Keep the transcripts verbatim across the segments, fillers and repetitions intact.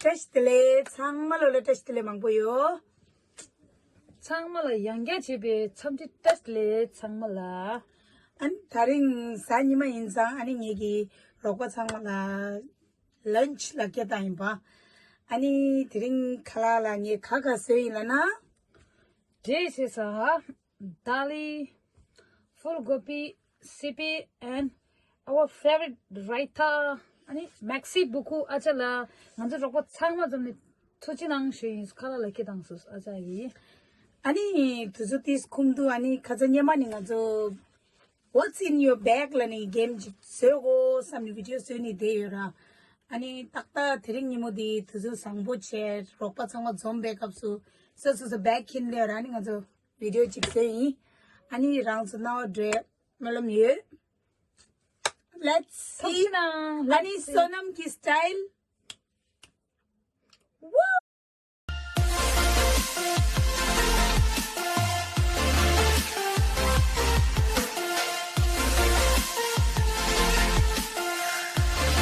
བཀྲ་ཤིས་བདེ་ལེགས། ཚང་མ་ལོ་ལ་བཀྲ་ཤིས་བདེ་ལེགས་མང་པོ་ཡོད། ཚང་མ་ལ་ཡང་བསྐྱར་བྱས་པའི་འཚམས་འདྲི་བཀྲ་ཤིས་བདེ་ལེགས་ཚང་མ་ལ། ཨ་ནི་དེ་རིང་གཟའ་ཉི་མ་ཡིན་ཙང་ཨ་ནི་ངེད་ཀྱི་རོགས་པ་ཚང་མ་ལ་ལན་ཆི་ལ་སྐད་བཏང་ཡིན་པ། ཨ་ནི་དེ་རིང་ཁ་ལག་ལ་ངས་ག་ག་བཟོས་ཡིན་ལབ་ན། འབྲས་ཟེར་ས། དཱ་ལི། ཕུལ་གོ་པི། སི་པི། and our favorite raita. ཨ་ནི་མེག་སི་བུ་ཁུ་ཨ་ཅག་ལ་ང་ཚོ་རོགས་པ་ཚང་མ་འཛོམས་ནས་ཐུགས་རྗེ་གནང་ཞུ་ཡིན། ཁ་ལག་ལ་སྐད་བཏང་སོང་ཨ་ཅག་གིས། ཨ་ནི་དུས་ཚོད་དེའི་ཁུངས་དུ་ཨ་ནི་ཁ་ཚ་སྙེ་མ་ནི་ང་ཚོ What's in your bag ལ་ནི་གེམ་ཅིག་བཟོས་གོ་བསམ་ནས་བི་ཌི་ཡོ་བཟོས་ནས་བསྡད་ཡོད་ར། ཨ་ནི་ཏག་ཏག་དེ་རིང་ཉིན་མོ་འདི་དུས་ཚོད་བཟང་པོ་བྱས་རོགས་པ་ཚང་མ་འཛོམས་པའི་སྐབས་སུ་སོ་སོ་སོ་བེག་འཁྱེར་སླེབས་ར། ཨ་ནི་ང་ཚོ་བི་ཌི་ཡོ་ཅིག་བཟོས་ཡིན། ཨ་ནི་རང་ཚོ་རྣ་བ་འགྲོས་སྨོན་ལམ་ཡོད། Let's see. ཐུགས་རྗེ་གནང་། ཨ་ནི་བསོད་ནམས་ཀྱི་སི་ཊའིལ།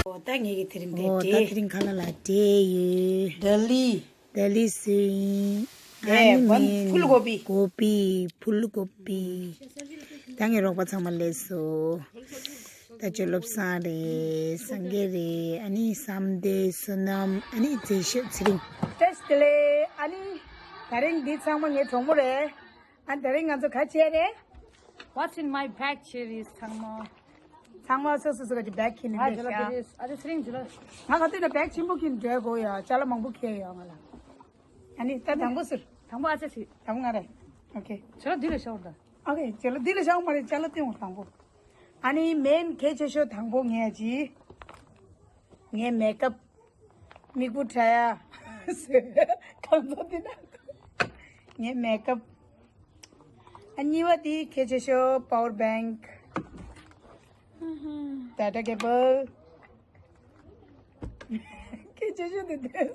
ཨོ་ད་ངེད་ཀྱི་དེ་རིང་དེ་ཨོ་ད་དེ་རིང་ཁ་ལག་ལ་འབྲས་ཡོད། དཱ་ལི། དཱ་ལི་སུ་ཡིན། ཨ་ནི་མིན། ཕུལ་གོ་པི། གོ་པི། ཕུལ་གོ་པི། ད་ངའི་རོགས་པ་ཚང་མ་སླེབས་སོང་། ད་ཅོ་ལོབ་སང་རེད། སང་གེ་རེད། ཨ་ནི་བསམ་དེ་བསོད་ནམས། ཨ་ནི་མཛེས་ཤོས་ཚེ་རིང་། བཀྲ་ཤིས་བདེ་ལེགས། ཨ་ནི་དེ་རིང་འདི་ཚང་མ་ངའི་གྲོགས་མོ་རེད། ཨ་ནི་དེ་རིང་ང་ཚོ་ག་བྱས་རེད། What's in my bag བྱས་རེད་ཚང་མ། ཚང་མ་སོ་སོ་སོ་ག་ཅིག་བེག་འཁྱེར་ནས་ཨ་སླེབས་ཇ་ལ་ཤག་དེ་རེད། ཨ་ཅག་ཚེ་རིང་ཇ་ལ། ང་ག་དུས་ན་བེག་ཆེན་པོ་འཁྱེར་འགྲོ་དགོས་ཡ། ཅ་ལག་མང་པོ་འཁྱེར་ཡོད་ང་ལ། ཨ་ནི་ད་དང་པོ་ཟེར། དང་པོ་ཨ་ཅག་བྱེད། དང་པོ་ང་རེད། ཨོ་ཁེ། ཇ་ལ་འདི་ལ་ཤོག་ད། ཨོ་ཁེ། ཇ་ལ་འདི་ལ་ཤོག་མ་རེད། ཅ་ལག་སྟོན་འོང་དང་པོ། ཨ་ནི་མེན་གལ་ཆེ་ཤོས་དང་པོ་ངས་ཅི། ངའི་མེག་ཨབ། མིག་བུ་ཁྲ་ཡ། གང་ཚོ་འདི་ན། ངའི་མེག་ཨབ། ཨ་གཉིས་པ་འདི་གལ་ཆེ་ཤོས་པ་ཝར་བེང་། ཌེ་ཊ་ཀེ་བལ། གལ་ཆེ་ཤོས་དེ་དེ།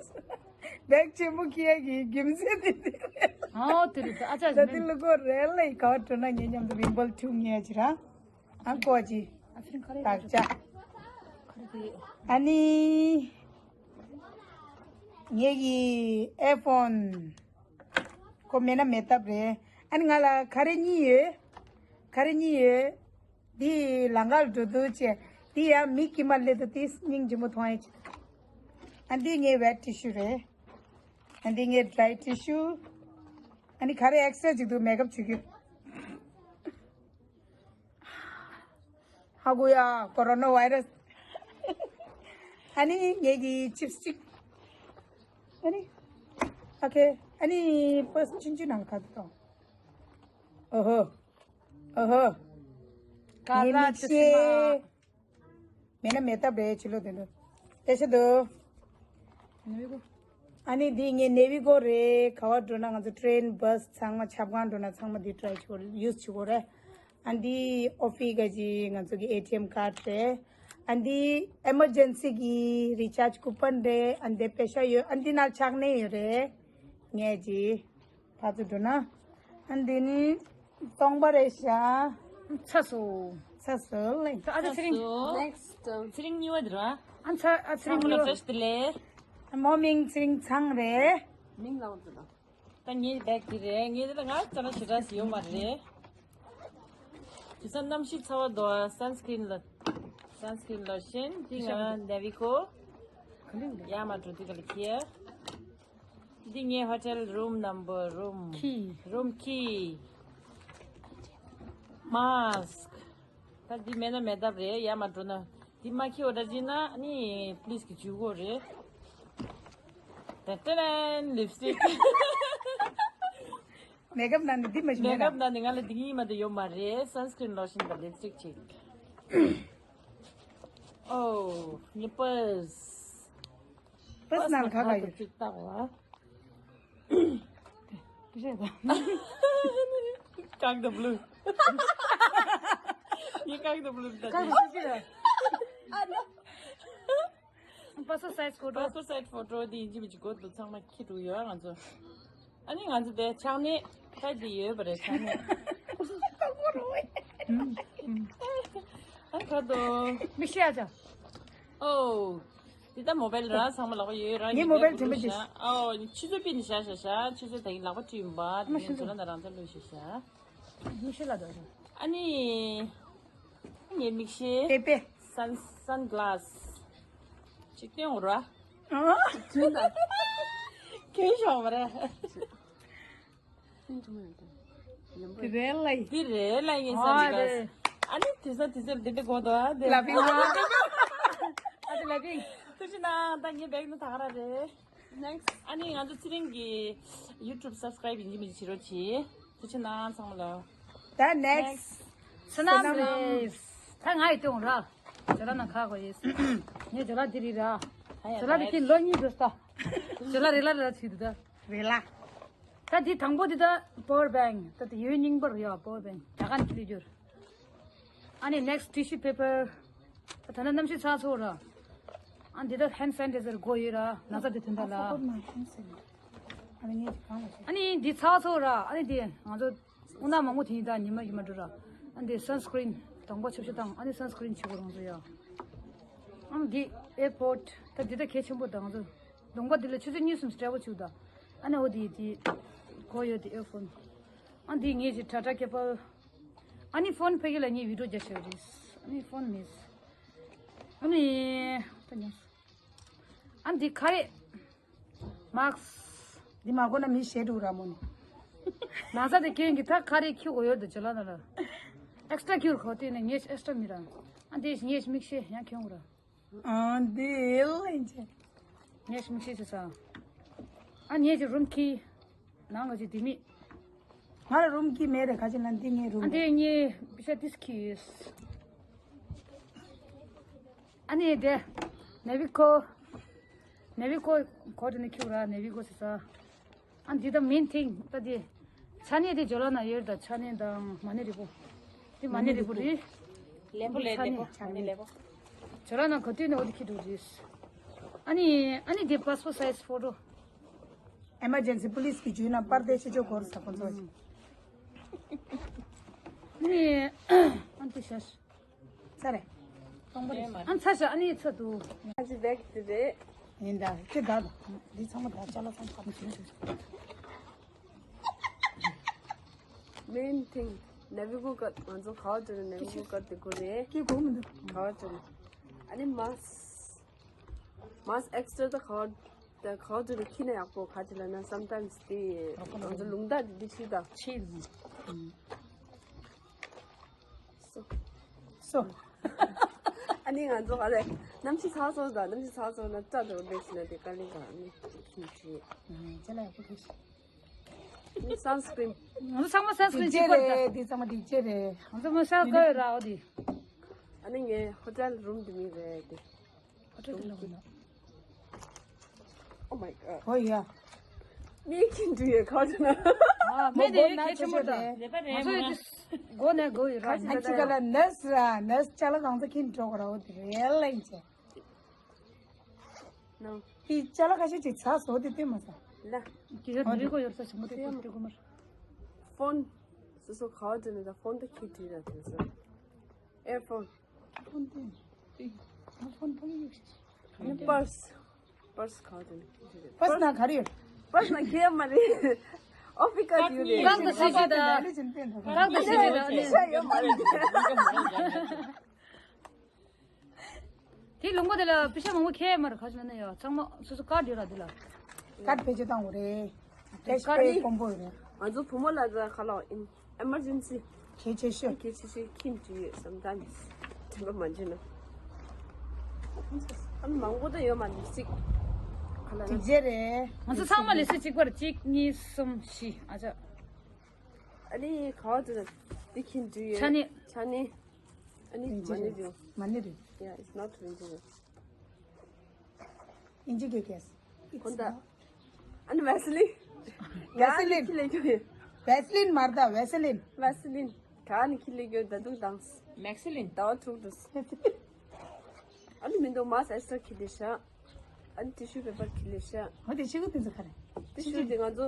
བེག་ཆེན་པོ་འཁྱེར་ཡ་གི་རྒྱུ་མཚན་དེ་དེ་རེད། ཨོ་དེ་རེད། ཨ་ཅག་ད་དེ་ལ་ཀོ་རེ་ལ་ཡི་ག་བ་འགྲོ་ན་ངས་མཉམ་དུ་བིང་བལ་ཁྲུ་ངས་ཅི་ར། ཨ་ཀོ་ཅི། ཨ་ཚེ་རིང་ཁ་རེ་བདག་ཅག་ཁ་རེ་དེ། ཨ་ནི། ངེད་ཀྱི་ཨེ་ཕོན། ཁོ་མེད་ན་མེད་ཐབས་རེད། ཨ་ནི་ང་ལ་ག་རེ་གཉིས་ཡོད། ག་རེ་གཉིས་ཡོད། འདི་ལང་ཀར་འགྲོ་དུས་བྱས། འདི་ཡང་མིག་གི་མ་སླེབས་དུས་དེ་སྙིང་རྗེ་མོ་མཐོང་ཡ་ཅིག་ཨ་འདི་ངའི་ཝེཊ་ཊི་ཤུ་རེད། ཨ་འདི་ངའི་ཌ་རའི་ཊི་ཤུ། ཨ་ནི་ག་རེ་ཨེག་སི་ཊྲ་ཅིག་འདུག་མེག་ཨབ་བྱེད་རྒྱུ། ཧ་གོ་ཡ། ཀོ་རོ་ན་ཝའི་ར་སི། ཨ་ནི་ངེད་ཀྱི་ཅིབ་སི་ཅིག་ཨ་ནི། ཨོ་ཁེ། ཨ་ནི་པར་སི་ཆུང་ཆུང་ནང་ལ་ག་ཚོད་དང་། ཨོ་ཧོ། ཨོ་ཧོ། ཀ་ངའི་ལ་མིག་ཅི་སི་མ། ཤེལ། མེད་ན་མེད་ཐབས་རེད་ཕྱི་ལོགས་དེ་འདྲ། ལྟ་ཤ་འདུག་ནེ་བི་གོ། ཨ་ནི་འདི་ངའི་ནེ་བི་གོ་རེད། ག་བ་འགྲོ་ན་ང་ཚོ་ཊེན་བྷ་སི་ཚང་མ་ཆབ་ཁང་འགྲོ་ན་ཚང་མ་འདི་ཊ་རའི་བྱེད་དགོས་ཡུ་སི་བྱེད་དགོས་རེད། ཨ་འདི་ཨོ་ཕི་ག་ཅི་ང་ཚོ་གི་ཨེ་ཊི་ཨེམ་ཀར་ཌི་རེད། ཨ་འདི་ཨེ་མར་ཇེན་སི་གི་རི་ཅར་ཇི་ཀུ་པན་རེད། ཨ་འདི་པེ་ཤ་ཡོད། ཨ་འདི་ན་ཆག་ནས་ཡོད་རེད། ངས་ཅི། ཕར་ཚུར་འགྲོ་ན། ཨ་འདི་ནི་སྟོང་པ་རེད་ཤག་ཚ་སོ། ཚ་སོ་ལེ། ཨ་ཚེ་རིང་། ཚ་སོ། ནེག་སི་ཊི། ཚེ་རིང་གཉིས་པ་འདི་ར། ཨ་ཚ་ཨ་ཚེ་རིང་ཚང་མ་གཉིས་པ། བཀྲ་ཤིས་བདེ་ལེགས། མོ་མིང་ཚེ་རིང་ཚང་རེད། མིང་ལ་འོ་འདི་ལ། ད་ངའི་བེག་འདི་རེད། ངའི་འདི་ལ་ང་ཙམ་ཞེ་དྲག་ཞིག་ཡོད་མ་རེད། དེང་སང་གནམ་གཤིས་ཚ་བ་འདུག་ཨ། སན་སི་ཀྲིན་ལ། སན་སི་ཀྲིན་ལོ་ཤན། འདི་ང་ནེ་བི་གོ། ཡར་མར་འགྲོ་དུས་ག་ལ་འཁྱེར། འདི་ངའི་ཧོ་ཊེལ་རུམ་ནམ་བར་རུམ། ཁི། རུམ་ཁི། མཱ་སི་ཀི། ད་འདི་མེད་ན་མེད་ཐབས་རེད། ཡར་མར་འགྲོ་ན། འདི་མ་འཁྱེར་བ་འདྲ་བྱས་ན་ནི་པུ་ལི་སི་གི་འཇུག་གོ་རེད། ཏན་ཏན་ལིབ་སི་ཊིག་མེག་ཨབ་ནང་ནས་འདི་མ་ཞིག་མེད་མེག་ཨབ་ན། ནང་ནས་ང་ལ་འདི་གཉིས་མ་གཏོགས་ཡོད་མ་རེད། སན་སི་ཀྲིན་ལོ་ཤན་དང་ལིབ་སི་ཊིག་ཅིག་ཨོ། ངའི་པར་སི། པར་སི་ནང་ལ་ག་ག་ཡོད། ཅིག་བལྟ་བ། རེད་ད། ཀག་ད་བླུ། ངས་ཀག་ད་བླུ་ད། ཀག་ད་བླུ་ཅི་རེད། པ་སི་པོར་སའི་ཛི་ཕོ་ཊོ། པ་སི་པོར་སའི་ཛི་ཕོ་ཊོ་འདི་ཡིན་གཅིག་མིན་གཅིག་གོ་འདུག་ཚང་མ་འཁྱེར་འགྲོ་ཡོད་ང་ཚོ། ཨ་ནི་ང་ཚོ་དེ་ཆག་ནས་ཁ་འདི་ཡོད་པ་རེད། ཆག་ནས། ཨ་ཁ་དོ། མི་ཤེས་ཨ་ཅག་ཨོ། འདི་ད་མོ་བལ་ར་ཚང་མ་ལག་པ་ཡོད་ར། ངའི་མོ་བལ་དྲན་པ་ཅིག། ཨོ་ཆུ་ཚོད་པིན་བཞག་བཞག་བཞག་ཆུ་ཚོད་ད་ཡིན་ལག་པ་བཀྲུས་ཡིན་པ། དེ་ནས་ཚོ་ལ་ད་རང་ཚ་ལུས་བཞག་བཞག། མི་ཤེས་ལ་དོ། ཨ་ནི། ངའི་མིག་ཤེལ། པེ་པེ། སན་སན་ག་ལ་སི། ཅིག་སྟོན་འོ་ར། ཨ། ཅིག་ཐུན་ད། གན་ཤོག་མ་ར། དེ་རེད་ལ་ཡིན། དེ་རེད་ལ་ཡིན་ས་ཨ་འདི་རེད། ཨ་ནི་དེ་ས་དེ་ཚོར་འདི་འདྲ་དགོངས་དོ་ཨ་དེ། ལ་ཕིང་། ཨ་དེ་ལ་ཕིང་། ཐུགས་རྗེ་གནང་། ད་ངའི་བེག་ནི་ད་ག་ར་རེད། Next. ཨ་ནི་ང་ཚོ་ཚེ་རིང་གི་YouTube subscribe ཡིན་གཅིག་མིན་གཅིག་བྱེད་རོགས་གྱིས། ཐུགས་རྗེ་གནང་ཚང་མ་ལ། ད་next. བསོད་ནམས་རེད། ད་ང་ཡི་སྟོན་ར། ཇོ་ལ་ན་ཁ་གོ་ཡེས། ངས་ཇོ་ལ་འདི་རི་ར། ཇོ་ལ་རི་ཁྱེད་ལོ་གཉིས་འགྲོ་ས། ཇོ་ལ་རི་ལ་རི་ལ་ཚིག་འདུག་ད། རི་ལ། ད་འདི་དང་པོ་འདི་ད་power bank ད་ད་ཡོད་རྙིང་པར་ཡོད་power bank ཇ་ག་ནས་ཁྱེར་རྒྱུར། ཨ་ནི་next tissue paper ད་ད་ན་གནམ་གཤིས་ཚ་ཚོ་ར། ཨ་འདི་ད་hand sanitizer དགོས་ཡོད་ར་ན་ཚ་འདི་དོན་དག་ལ། ཨ་ནི་འདི་ཚ་ཚོ་ར་ཨ་ནི་འདི་ང་ཚོ། དབུ་ནག་མང་པོ་དེ་ཡིན་ད་ཉི་མ་ཉི་མ་འགྲོ་ར། ཨ་འདི་sunscreen དང་པོ་ཆབ་ཆ་དང་ཨ་འདི་sunscreen བྱེད་དགོས་རང་ཚོ་ཡ། ཨ་འདི་airport ད་འདི་ད་གལ་ཆེན་པོ་དང་ཚོ། ལུང་པ་འདི་ལ་ཆུ་ཚོད་གཉིས་གསུམ་travel བྱེད་ད། ཨ་ནི་འོ་དེ་དེ་གོ་ཡོད་དེ་earphone། ཨ་འདི་ངེད་ཀྱི་ཊ་ཊ་ཀེ་པལ། ཨ་ནི་phone ཕ་གི་ལ་ངས་video རྒྱག་ཤེས་རེད། ཨ་ནི་phone མེད། ཨ་ནི་ད་ཉོ། ཨ་འདི་ཁ་རེད། Mask འདི་མ་གོ་ན་མི་ཞེ་དྲུག་ར་མོ་ནི། ན་ཚ་དེ་ཁྱོད་ཀྱི་ཐག་ཁ་རེ་ཁྱུག་གོ་ཡོད་དུ་ཇོ་ལ་ན་ལ། extra ཁྱུར་གོ་དེ་ནས་ངས་extra མི་ར། ཨ་འདི་ངས་མིག་ཤེས་ཡང་ཁྱོད་ར། ཨ་འདི་ལེན་ཆེ། ངས་མིག་ཤེས་ཆེ་ས། ཨ་ངས་ཀྱི་རུམ་ཁི། ནང་ག་ཅི་དེ་མི། ང་ལ་རུམ་ཁི་མེད་རེ་ཁ་ཅི་ན་འདི་ངའི་རུམ། ཨ་འདི་ངའི་བི་ཤ་ཏིས་ཁི་ཡོད། ཨ་ནི་དེ། ནེ་བི་ཀོ། ནེ་བི་ཀོ་གོ་དེ་ནི་ཁྱུག་ར་ནེ་བི་ཀོ་ཟེར་ས། ཨ་འདི་ད་main thing ད་དེ། ཆ་ནས་དེ་ཇོ་ལ་ན་ཡོད་ད་ཆ་ནས་དང་མ་ནི་རི་པོ། དེ་མ་ནི་རི་པོ་རེད། ལེ་པོ་ལེ་ལེ་པོ་ཆ་ནས་ལེ་པོ། ཇོ་ལ་ན་ག་དུས་ནས་འོ་དེ་ཁྱི་འགྲོ་རེད། ཨ་ནི་ཨ་ནི་དེ་passport size photo། Emergency police གི་ཇུས་ན་པར་དེ་ཤེས་ཆོག་གོ་ར་ས་ཁོ་ཚོ། ཨ་ནི་ཨ་འདི་ཤ། ཚ་རེད། སྟོང་པ་རེད། ཨ་ཚ་ཤ་ཨ་ནི་ཚ་དུ། ཨ་ཅི་བེག་དེ་རེད། ཡིན་ད་ཅི་ད་འདི་ཚང་མ་ད་ཅ་ལག་ཚང་མ་ཕབ་ནས་བྱིན་ཆོག main thing ནེ་བི་ཀོ་ཀ་ང་ཚོ་ག་བ་དུ་ནེ་བི་ཀོ་ཀ་དེ་གོ་རེད། ཀི་གོ་མི་འདུག་ག་བ་དུ་ཨ་ནི་mask mask extra ད་ག་བ་ད་ག་བ་དུ་ཁྱི་ན་ཡག་པོ་ག་ཅི་ལ་ན་sometimes དེ་ང་ཚོ་ལུང་དག་དེ་འདི་ཕྱི་དང་ཕྱི་དང་། སོ། སོ། ཨ་ནི་ང་ཚོ་ག་ལེ། གནམ་གཤིས་ཚ་སོང་དང་གནམ་གཤིས་ཚ་སོང་ན་སྐྲ་དང་འདྲེས་ན་དེ་དཀའ་ལས་ག་ནི་ཁྱིམ་གྱི། ཅ་ལག་ཡག་པོ་ཐུག་ནི་sunscreen། ང་ཚོ་ཚང་མ་sunscreen གཅིག་པར་ད། འདི་ཚང་མ་འདི་ཅེ་རེད། ང་ཚོ་མ་ཤར་ག་ཡོད་ར་འོ་དེ། ཨ་ནི་ངའི་hotel room དེ་མི་རེད་དེ། ཨོ་མའི་ག་ཨོ་ཡ། མིའི་ཁྱིམ་དུ་ཡོད་ཁ་ཆུ་ན། ཨ་མེ་དེ་ཁྱེད་ཆུ་མོ་ད། ང་ཚོ་ཡི་དེ་སྒོ་ནས་སྒོ་ཡི་ར། ཨ་ཅི་ག་ལ་ནར་སི་ར་ནར་སི་ཅ་ལག་གང་ཚ་ཁྱིམ་འགྲོ་ག་ར་འོ་དེ་རེད་ལ་ཡིན་ཆེ། ནང་། དེ་ཅ་ལག་ཁ་ཤས་ཅིག་ཚ་སོ་དེ་སྟོན་མ་ས། ལ། ཀྱི་ཡོད་འདི་གོ་ཡོད་ས་ཆུ་མོ་དེ་ཀོ་དེ་གོ་མར། ཕོན། སོ་སོ་ག་བ་འགྲོ་ནས་ད་ཕོན་དེ་ཁྱེད་བྲིས་ར་དེ་སོ། ཨེར་ཕོན། ཕོན་ཏེ། ཨ་ཕོན་ཕོན་ཡོད་ཤི། པར་སི། པར་སི་ག་དེ། པར་སི་ན་ག་རེ་ཡོད། པར་སི་ན་ཁྱེད་མ་རེད། ཨོ་ཕི་ཀ་ཡོད་རེད། རང་དུ་སྲིད་ཞེ་ད། རང་དུ་སྲིད་ཞེ་ད་ནི། ཤ་ཡོད་མ་རེད། དེ་ལུང་པ་དེ་ལ་པི་ཤ་མང་པོ་ཁྱེད་མ་རེད་ག་ཞིག་ན་ནི་ཡོད་ཚང་མ་སོ་སོ་ཀར་ཡོད་ར་དེ་ལ། ཀར་བེད་སྤྱོད་བཏང་དགོས་རེད། ཀེཤ་པེ་ཀོམ་པོ་རེད། ང་ཚོ་བུ་མོ་ལ་ད་ཁ་ལག་ཨིན། Emergency གལ་ཆེ་ཤོས། གལ་ཆེ་ཤོས་ཁྱིམ་དུ་ཡོད་sometimes དྲན་པ་མ་འཇོན་ན། ཨ་ནི་མང་པོ་ད་ཡོད་མ་རེད་ལི་སི་ཊིག་ཁ་ལག་ན། གཅིག་བརྗེ་རེད། ང་ཚོ་ཚང་མ་ལི་སི་ཊིག་གཅིག་པར་གཅིག་གཉིས་གསུམ་བཞི་ཨ་ཅག་ཨ་ནི་ག་བ་དུ་ན་འདི་ཁྱིམ་དུ་ཡོད། ཆ་ནི། ཆ་ནི། ཨ་ནི་མ་ནི་རེད། མ་ནི་རེད། Yeah, it's not original. ཨིན་ཇི་གི་ཀེཤ། ཁོ་ད། ཨ་ནི་བེ་སི་ལིན། བེ་སི་ལིན། ཁྱི་ལས་རྒྱུ་ཡོད། བེ་སི་ལིན་མ་རེད་ད་བེ་སི་ལིན། བེ་སི་ལིན། ག་ནི་ཁྱི་ལས་རྒྱུ་ད་དུང་དང་། མེག་སི་ལིན། ཟླ་བ་དྲུག་ཏུ། ཨ་ནི་མི་འདུག་མ་སེ་སི་ཁྱི་ལས་ཤ། ཨ་ནི་ཊི་ཤུ་པེ་པར་ཁྱི་ལས་ཤ། ཨ་དེ་ཤི་གི་དེ་ཚོ་ག་རེ། ཊི་ཤུ་དེ་ང་ཚོ།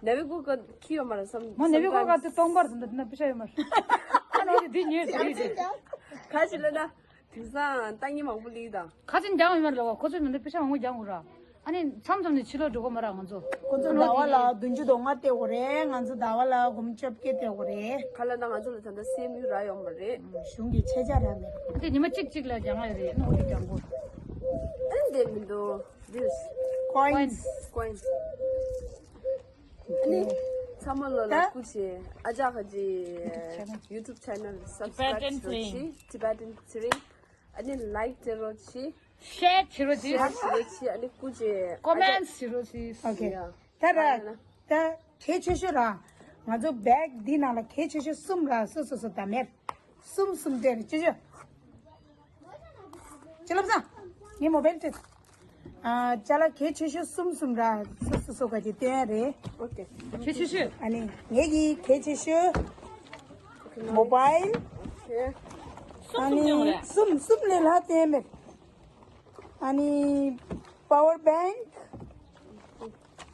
ནེ་བི་ཀོ་ཀ་ཁྱི་ཡོད་མ་རེད་བསམ། མ་ནེ་བི་ཀོ་ཀ་དེ་སྟོང་པར་ཟིན་ད་དེ་ན་པི་ཤ་ཡོད་མ་རེད། ཨ་ནི་འོ་དེ་འདི་ཉོས་ཟིན་གི་དེ། ག་ཞིག་ལ་ན། དེང་སང་ལྟ་ངན་མང་པོ་སླེབས་དང་། ཁ་ཆེམས་རྒྱག་ཡོད་མ་རེད་ལ། ཁོ་ཚོས་མི་འདུག་པེ་ཤ་མང་པོ་རྒྱག་དགོས་ར། ཨ་ནི་མཚམས་མཚམས་ནས་ཕྱི་ལོགས་འགྲོ་གི་མ་རེད་ང་ཚོ། ཁོ་ཚོ་ཟླ་བ་ལ་བདུན་ཅུ་དོན་ལྔ་སྟེར་དགོས་རེད། ང་ཚོ་ཟླ་བ་ལ་སྒོར་མོ་བཅོ་བརྒྱད་སྟེར་དགོས་རེད། ཁ་ལ་ན་ང་ཚོ་ལ་ད་ལྟ་སེམས་ཡུལ་རག་ཡོད་མ་རེད། གཞུང་གི་ཆད་ཆ་རག་མེད། དེ་ཉི་མ་གཅིག་གཅིག་ལ་རྒྱག་ཡ་རེད། ཨ་ནི་འོ་དེ་རྒྱག་དགོས། ཨ་ནི་དེ་མི་འདུག this coins. Coins. ཨ་ནི་ཚང་མ་ལོ་ལ་ད་སྐུ་མཁྱེན། ཨ་ཅག་གི་YouTube channel subscribe Tibetan བྱེད་རོགས་བྱེད། Tibetan ཚེ་རིང་། ཨ་ནི་like བྱེད་རོགས་བྱེད། Share བྱེད་རོགས་བྱེད། Share བྱེད་རོགས་བྱེད། ཨ་ནི་སྐུ་མཁྱེན། Comments བྱེད་རོགས་བྱེད། Okay. ཡ། ད་ར། ད་གལ་ཆེ་ཤོས་ར། ང་ཚོ་bag འདི་ནང་ལ་གལ་ཆེ་ཤོས་གསུམ་ར། སོ་སོ་སོ་ད་མེད། གསུམ་གསུམ་སྟེར་ཅི་ཅི། ཅི་ལབ་ས། ངའི་mobile དེ། ཨ་ཅ་ལག་གལ་ཆེ་ཤོས་གསུམ་གསུམ་ར། སོ་སོ་སོ་ག་ཅིག་སྟོན་རེད། Okay. གལ་ཆེ་ཤོས། ཨ་ནི་ངེད་ཀྱི་གལ་ཆེ་ཤོས་mobile. Okay. ཨ་ནི་གསུམ་གསུམ་ལས་ལྷག་སྟོན་མེད། ཨ་ནི་power bank.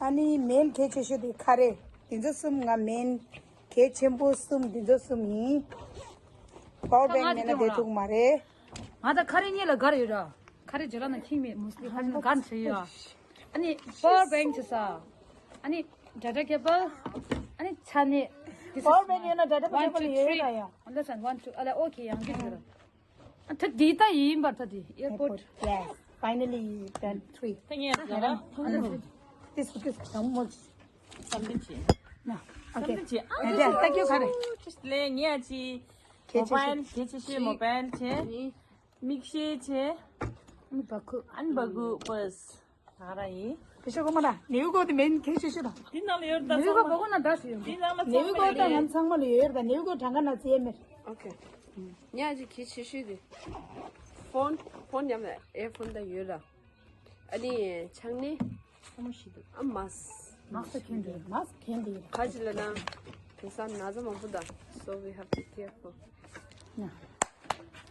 ཨ་ནི་main གལ་ཆེ་ཤོས་དེ་ཁ་རས། དེ་ཚོ་གསུམ་ང་main གལ་ཆེན་པོ་གསུམ་དེ་ཚོ་གསུམ་ཡིན། power bank མེད་ན་བསྡད་ཐུབ་མ་རེད། ང་ད་ཁ་རས་གཉིས་ལ་དགའ་ར་ཡོད་ར། ཁ་རས་ཇེ་ལ་ན་ཁྱིང་མེད། mostly ཁ་རས་ན་དགའ་ཆེ་ཡོད། ཨ་ནི་power bank བྱེད་ས། ཨ་ནི་data cable. ཨ་ནི་ཆ་ནས། Power bank ཡོད་ན་data cable ཡོད་ར་ཡ། One, two, three. Understand? One, two. ཨ་ལ་okay ཡང་གི་ཡོད་ར། ད་འདི་ད་ཡིན་པར་ད་འདི་airport. Yes. Finally done three. ད་ངས་ལ་ལ། This, this, how much? Something change. No. Okay. Something change. Yeah, thank you, Karen. Just ལས་ངས་ཅི། མོ་བཱལ་གལ་ཆེ་ཤོས་མོ་བཱལ་ཆེ། མིག་ཤེལ་ཆེ། ཨན་བ་ཁུ། ཨན་བ་ཁུ་པར་སི། ད་ར་ཡིན། ཕི་ཤ་གོ་མ་ན་ནེའུ་གོ་དེ་མེན་གལ་ཆེ་ཤོས་དང་། འདི་ནང་ལ་ཡོད་ད་ནེའུ་གོ་ཚང་མ། བ་གོ་ན་འདྲ་ཞིག་ཡོད། འདི་ནང་ལ་ཚང་མ་ནེའུ་གོ་ཡོད་ད་རེད། ང་ཚང་མ་ལ་ཡོད་ད། ནེའུ་གོ་གྲངས་ཀ་ན་ཙེ་མེར། Okay. ཉ་ཅི་གལ་ཆེ་ཤོས་དེ། Phone. Phone ཉམས་ལ་earphone ད་ཡོད་ལ། ཨ་ནི་ཆང་ནི། ཨ་མ་ཤི་འདུག་ཨ་མ་སི། མ་སི་ཁེན་དེ་མ་སི་ཁེན་དེ། ཁ་ཅི་ལ་ན། དེང་སང་ན་ཚ་མང་པོ་ད། So we have to careful.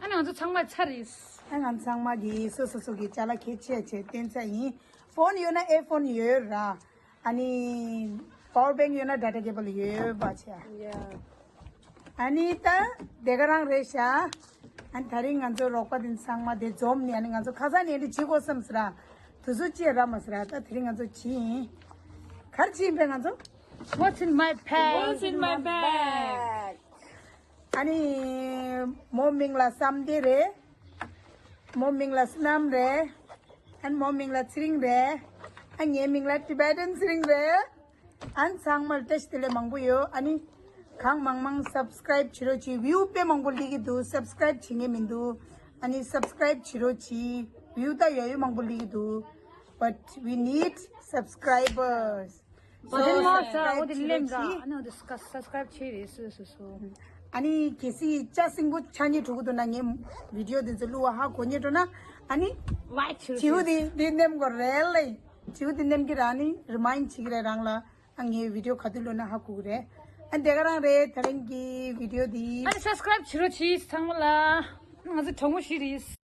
ཨ་ནི་ང་ཚོ་ཚང་མ་ཚར་ཡིན། ཨ་ང་ཚང་མ་གི་སོ་སོ་སོ་གི་ཅ་ལག་གལ་ཆེ་ཆེ་བསྟན་ཚ་ཡིན། Phone ཡོད་ན་earphone ཡོད་ར། ཨ་ནི་power bank ཡོད་ན་data cable ཡོད་པ་ཆེ། Yeah. ཨ་ནི་ད་དེ་ག་རང་རེད་ཤག་ཨ་ནི་ད་རིང་ང་ཚོ་རོགས་པ་དེ་ཚང་མ་དེ་འཛོམས་ནས། ཨ་ནི་ང་ཚོ་ཁ་སང་ནས་འདི་བྱེད་དགོས་བསམ་ཟེར་ར། དུས་ཚོད་ཅི་རག་མ་ཟེར་ར། ད་དེ་རིང་ང་ཚོ་བྱེད་ཡིན། ག་རེ་བྱེད་ཡིན་པས་ང་ཚོ། What's in my bag? What's in my bag? ཨ་ནི་མོ་མིང་ལ་བསམ་འདི་རེད། མོ་མིང་ལ་སྣམ་རེད། ཨ་ནི་མོ་མིང་ལ་ཚེ་རིང་རེད། ཨ་ངའི་མིང་ལ་Tibetan ཚེ་རིང་རེད། ཨ་ནི་ཚང་མར་བཀྲ་ཤིས་བདེ་ལེགས་མང་པོ་ཡོད། ཨ་ནི་གང་མང་མང་subscribe བྱེད་རོགས་གྱིས། View དཔེ་མང་པོ་སླེབས་ཀྱི་འདུག Subscribe བྱེད་མཁན་མི་འདུག་ཨ་ནི་subscribe བྱེད་རོགས་གྱིས། View ད་ཡོད་ཡོད་མང་པོ་སླེབས་ཀྱི་འདུག But we need subscribers. So འོ་དེ་མ་ས་འོ་དེ་subscribe བྱེད་རོགས་གྱིས། ཨ་ནི་འོ་དེ་subscribe བྱེད་རེད་སོ་སོ་སོ། ཨ་ནི་གལ་སྲིད་ཅ་སྲིན་པོ་ཆ་ཉེ་ཕྲུ་གུ་འདུག་ན་ངའི་video དེ་ཚོ་བླུག་པ་ཧ་གོ་ཉེ་འགྲོ་ན། ཨ་ནི་like བྱེད་རོགས་བྱེའུ་གྱིས། དེ་དེ་ནེམ་གོ་རེད་ལེ། བྱེའུ་དེ་ནེམ་གི་ར་ནི་remind བྱེད་ཀྱི་རེད་རང་ལ། ཨ་ངའི་video ག་དུས་བླུག་ན་ཧ་གོ་གི་རེད། ཨ་དེ་ག་རང་རེད་ད་རིང་གི་video དེ། ཨ་ནི་subscribe བྱེད་རོགས་གྱིས་ཚང་མ་ལ། ང་ཚོ་གྲོགས་མོ་ཞིག་རེད།